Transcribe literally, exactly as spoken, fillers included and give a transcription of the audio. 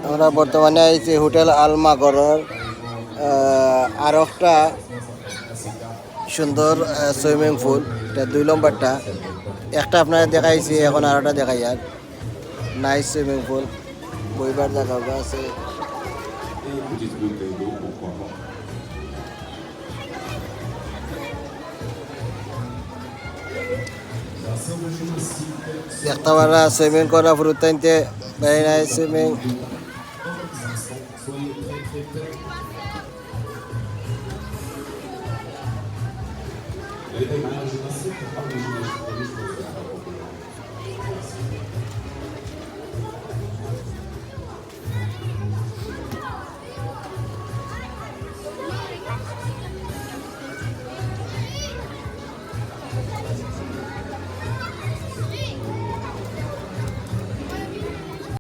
আমরা বর্তমানে আইছি হোটেল আলমাগরর, আহ, আর একটা সুন্দর, আহ, সুইমিং পুল, এটা দুই নম্বরটা। একটা আপনারে দেখাইছি, এখন আর একটা দেখাই আর। নাইস সুইমিং পুল, বইবার জায়গা আছে। দেখতে পারা সুইমিং করা ফুরুতাইনতে, ভেরি নাইস সুইমিং।